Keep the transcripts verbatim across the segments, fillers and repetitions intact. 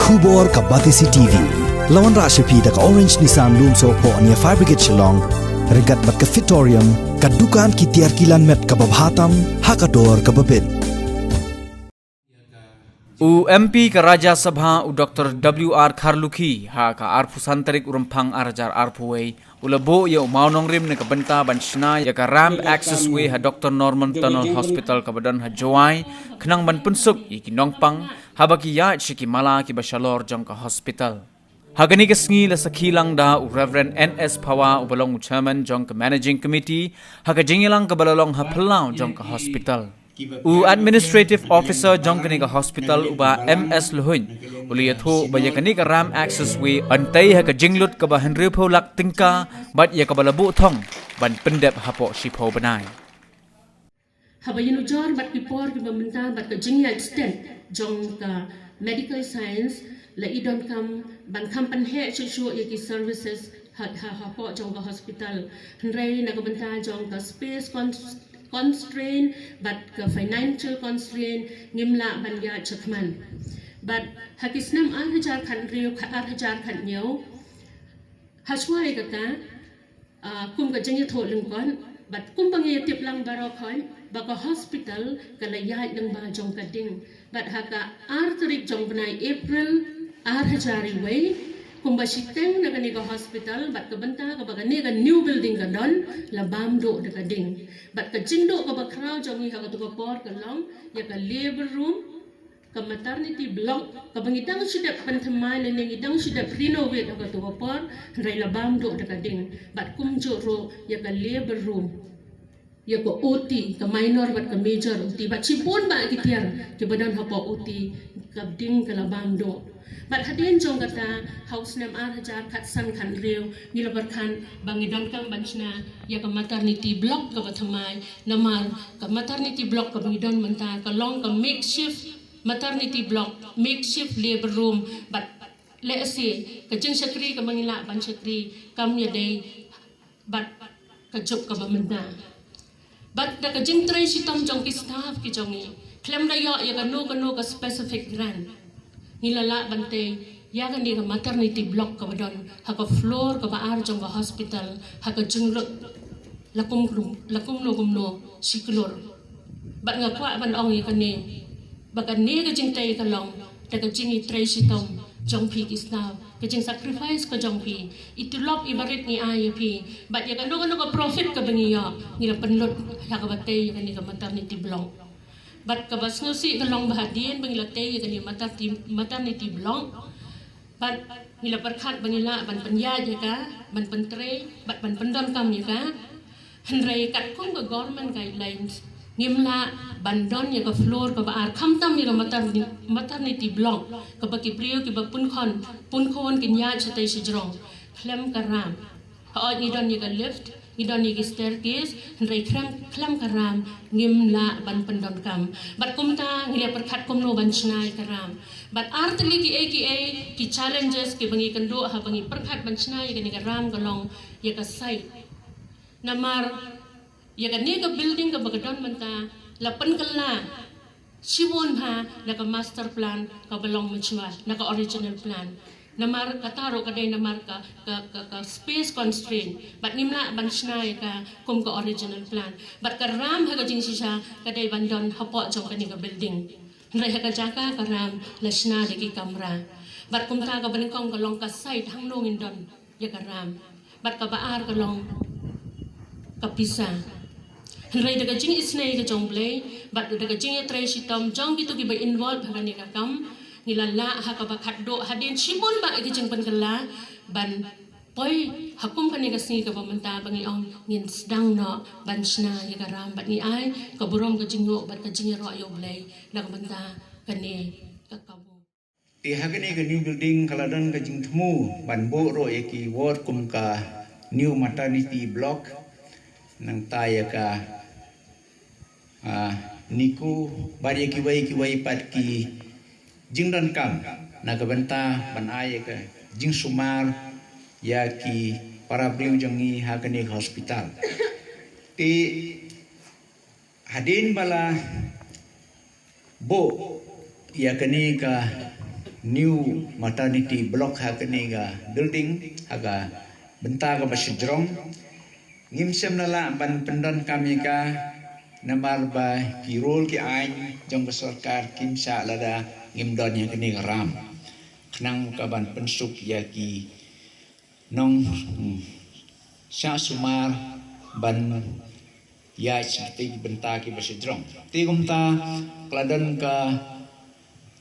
Khubor ka Batesi T V. La wanrah sha phi da ka Orange Nissan Lumsohphoh near Fire Brigade Shillong. Ryngkat bad ka Fitorium, ka dukan ki tiar ki lan met kaba bha tam ha ka dor kaba bit. U M P ka Rajya Sabha u Doctor W R Kharlukhi ha ka arphew san tarik u Rymphang ar hajar arphew wei u la buh ïa u mawnongrim na ka bynta ban shna ïa ka ramp access way ha Doctor Norman Tunnel Hospital kaba don ha Jowai, khnang ban pynsuk ïa ki nongpang haba ki ïaid sha ki mala kiba shalor jong ka hospital. Ha kane ka sngi la sakhi lang da u Reverend N S Phawa uba long u chairman jong ka managing committee ha ka jingïalang kaba la long ha phyllaw jong ka hospital. U administrative officer jong kane ka hospital uba M S Lhuin u la ïathuh ba ïa kane ka ramp access way yn tei ha ka jinglut kaba hynriewphew lak tyngka bad ïa kaba la buh thong ban pyndep hapoh shiphew bnai. Haba ïanujor bad ki por kiba mynta bad ka jingïaid stet jong ka medical science, la i donkam ban kham pynheh shuh shuh ïa ki services ha, ha, hapoh jong ka hospital. Hynrei na ka bynta jong ka space cons-, constraint bad ka financial constraint ngim lah ban ïaid shakhmat. Bad ha ki snem ar hajar khathynriew, ar hajar khathynñiew, ha shuwa ïa kata, ah, kum ka jingïathuh lyngkot, bad kumba ngi ïatip lang baroh khoit ba ka hospital ka la ïaid lyngba jong ka ding. Bad ha ka ar tarik jong bnai April ar hajar wei, kumba shiteng na kane ka hospital bad ka bynta kaba kane ka new building ka don, la bam duh da ka ding. Bad ka jingduh kaba khraw jong ngi ha kato ka por ka long ïa ka labor room, ka maternity block kaba ngi dang shu dep pynthymmai lane ngi dang shu dep renovate ha kato ka por, hynrei la bam duh da ka ding. Bad kumjuh ruh ïa ka labor room, ïa ka O T, ka minor bad ka major O T, bad shibun bah ki tiar kiba don hapoh O T, ka ding ka la bam duh. Bad hadien jong kata, ha u snem ar hajar khatsan khathynriew ngi la pyrkhat ba ngi donkam ban shna ïa ka maternity block kaba thymmai, namar ka maternity block kaba ngi don mynta ka long ka makeshift maternity block, makeshift labor room, bad lehse ka jingshakri kaba ngi lah ban shakri kam ïadei bad ka juk kaba mynta. Bad da ka jingtrei shitom jong ki staff ki jong ngi, khlem da ïoh ïa kano kano ka specific grant, ngi la lah ban tei ïa kane ka maternity block kaba don ha ka floor kaba ar jong ka hospital ha ka jinglut la kum, la kumno kumno shi klur. Bad nga kwah ban ong ïa kane ba kane ka jingtei ka long da ka jingïatrei shitom jong phi ki staff, ka jingsacrifice ka jong phi. I tulop i barit ngi ai ïa phi, bad ïa kano kano ka profit kaba ngi ïoh ngi la pynlut ha kaba tei ïa kane ka maternity block. Bad kaba sngewsih ka long ba hadien ba ngi la tei ïa kane maternity, maternity block, bad ngi la pyrkhat ba ngi lah ban pynïaid ïa ka, ban pyntrei bad ban pyndonkam ïa ka. Hynrei katkum ka government guidelines, ngim lah ban don ïa ka floor kaba ar, khamtam ïa ka materni-, maternity block kaba ki briew kiba pun khun, pun khun kin ïaid shatei shajrong khlem ka ram. Hooid ngi don ïa ka lift, ngi don ïa ki staircase, hynrei khlem, khlem ka ram ngim lah ban pyndonkam. Bad kumta ngi la pyrkhat kumno ban shna ïa ka ram. Bad ar tylli kiei kiei ki challenges kiba ngi kynduh haba ngi pyrkhat ban shna ïa kane ka ram ka long ïa ka site. Namar ïa kane ka building kaba ka don mynta la pynkylla shibun bha na ka master plan kaba long mynshwa, na ka original plan. Namar kata ruh ka dei namar ka, ka, ka, ka space constraint. Bad ngim lah ban shna ïa ka kum ka original plan. Bad ka ram ha ka jingshisha ka dei ban don hapoh jong kane ka building. Hynrei ha ka jaka ka ram la shna da ki kamra. Bad kumta kaba nyngkong ka long ka site hangno ngin don ïa ka ram. Bad kaba ar ka long ka pisa. Hynrei da ka jingisynei ka jong U Blei, bad da ka jingïatrei shitom jong kito kiba involve ha kane ka kam, ngi la lah ha kaba khatduh hadien shibun bah ki jingpynkylla ban poi ha kum kane ka sngi kaba mynta ba ngi ong ngin sdang noh ban shna ïa ka ram bad ngi ai ka burom ka jingïoh bad ka jingïaroh ïa U Blei na ka bynta kane ka kabu. Te ha kane ka new building ka la don ka jingthmu ban buh ruh ïa ki ward kum ka new maternity block, nangta ïa ka, ah, NICU bad ïa kiwei kiwei pat ki jingdonkam na ka bynta ban ai ïa ka jingsumar ïa ki para briew jong ngi ha kane ka hospital. Te hadien ba la buh ïa kane ka new maternity block ha kane ka building ha ka bynta kaba shajrong. Ngim shym la lah ban pyndonkam ïa ka namar ba ki rule ki aiñ jong ka sorkar kim shah lada ngim don ïa kane ka ram. Khnang ka ban pynsuk ïa ki nong, hmm, shah sumar ban ïa sha ki bynta kiba shajrong. Te kumta ka la don ka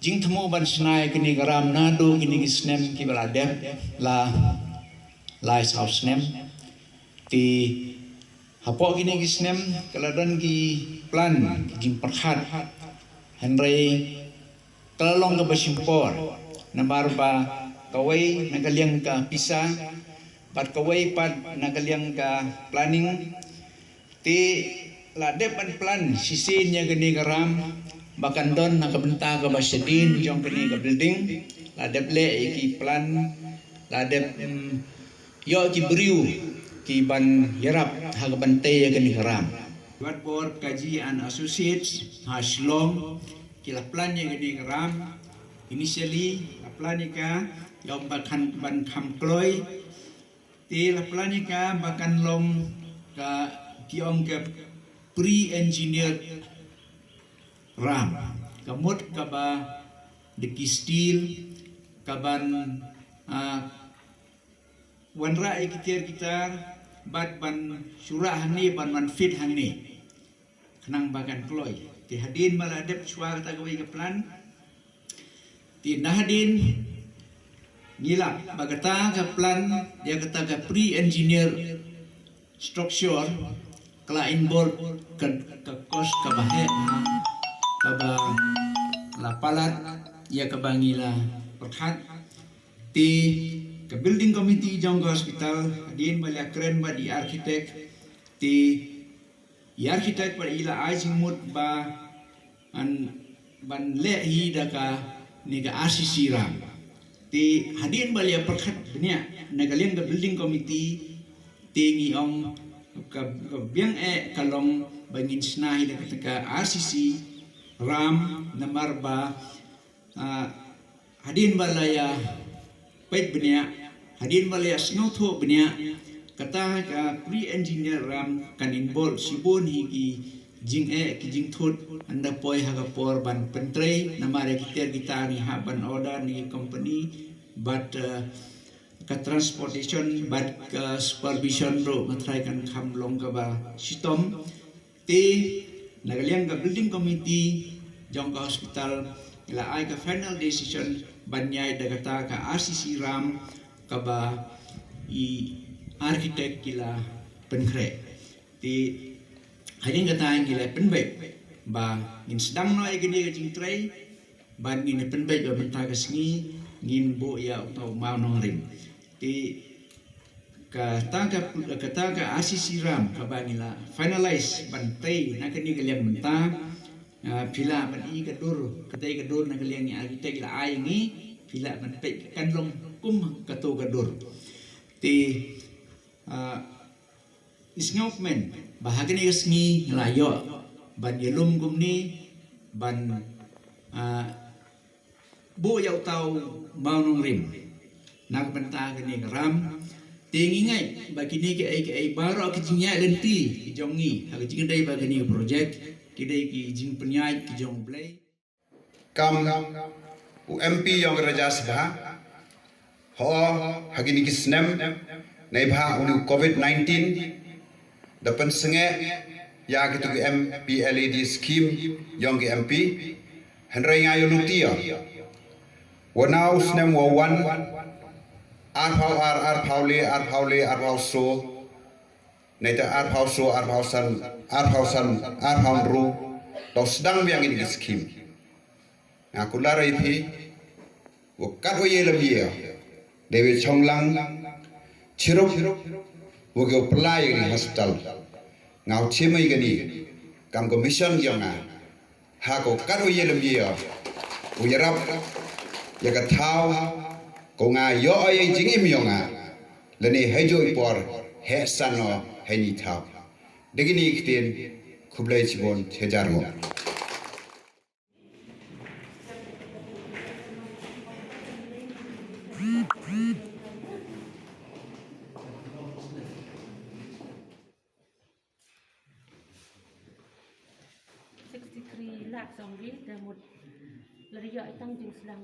jingthmu ban shna ïa kane ka ram naduh kine ki snem kiba la dep la lai saw snem. Te hapoh kine ki snem ka la don ki plan, ki jingpyrkhat, hynrei ka la long kaba shim por namar ba kawei na ka liang ka pisa bad kawei pat na ka liang ka planning. Te la dep ban plan shisien ïa kane ka ram ba kan don na ka bynta kaba shadien jong kane ka building. La dep leh ïa ki plan, la dep, mm, ïoh ki briew ki ban ïarap ha ka ban tei ïa kane ka ram. Wat bor Kaji and Associates ha Shillong ki la plan ïa kane ka ram. Initially la plan ïa ka ïa ong ba kan ban kham kloi. Te la plan ïa ka ba kan long ka ki ong ka pre-engineered ram. Ka mut kaba da ki steel ka ban, ah, wanrah ïa ki tiar ki tar bad ban shu rah hangne ban wan fit hangne. Khnang ba kan kloi. Te hadien ba la dep shuwa kata kawei ka plan. Te na hadien ngi lap ba kata ka plan ïa kata ka pre-engineered structure ka la involve ka, ka cost kaba heh, kaba la palat ïa kaba ngi la pyrkhat. Te ka building committee jong ka hospital hadien ba la kren bad i architect, te i architect bad i la ai jingmut ba an ban leh hi da kane ka R C C ram. Te hadien ba la pyrkhat bniah na ka liang ka building committee, te ngi ong ka, ka biang eh ka long ba ngin shna hi da kata ka R C C ram namar ba, ah, hadien ba la ïa peit bniah, hadien ba la ïa sngewthuh bniah, kata ka pre-engineered ram kan involve shibun hi ki jingeh ki jingthut, ynda poi ha ka por ban pyntrei namar ïa ki tiar ki tar ngi hap ban order na ki company bad, eh, ka transportation bad ka supervision ruh nga tharai kan kham long kaba shitom. Te na ka liang ka building committee jong ka hospital ngi la ai ka final decision ban ïaid da kata ka R C C ram kaba i architect ki la pynkhreh. Te hadien kata ngi la pynbeit ba ngin sdang noh ïa kane ka jingtrei, ban ngin pynbeit ba mynta ka sngi ngin buh ïa uta u mawnongrim. Te kata ka, kata ka R C C ram kaba ngi la finalize ban tei na kane ka liang mynta. Ah, phi lah ban i ka dur, ka tei ka dur na ka liang i architect la ai ngi, phi lah ban peit kan long kum kato ka dur. Te, ah, i sngewkmen ba ha kane ka sngi ngi la ïoh ban ïalum kumne ban, ah, buh ïa uta u mawnongrim na ka bynta kane ka ram. Te ngi ngeit ba kine kiei kiei baroh ki jingïaid lynti ki jong ngi ha ka jingdei ba kane ka project ki dei ki jingpynïaid ki jong U Blei. Kam u M P ïong ka Rajya Sabha, ho, ha kine ki snem neibhah une u covid nineteen da pynsangeh ïa kitu ki M P L A D scheme ïong ki M P. Hynrei nga ïoh lynti ïa, wa na u snem wa wan, arphaw ar, arphaw le, arphaw le, arphaw so, neta arphaw so, arphaw san, arphaw san, arphaw hynriew, to sdang biang ïa kine ki scheme. Nga kular ïa phi, wa katwa ïa lymïa, dei wa chonglang chirup, wa ki wa pynlait ïa kane ka hospital. Nga u chim ïa kane kam ka mission ïong nga. Ha ko katwa ïa lymïa, u ïarap ïa ka thaw, ko nga ïoh ïa i jingim ïong nga. Lane hei jooh i por heh san noh hei ni thaw. Da kine ki ktien, khublei chibun, hajar nguh. Song ri da mut la ri ïoh i tang jingslem.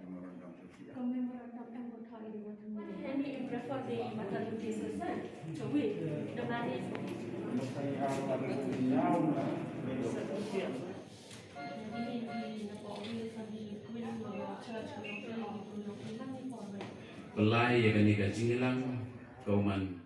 Memorandum em ko thok i di wat. Any prefer the maternity assistance to we the management. Pynlait ïa kane ka jingïalang ka u man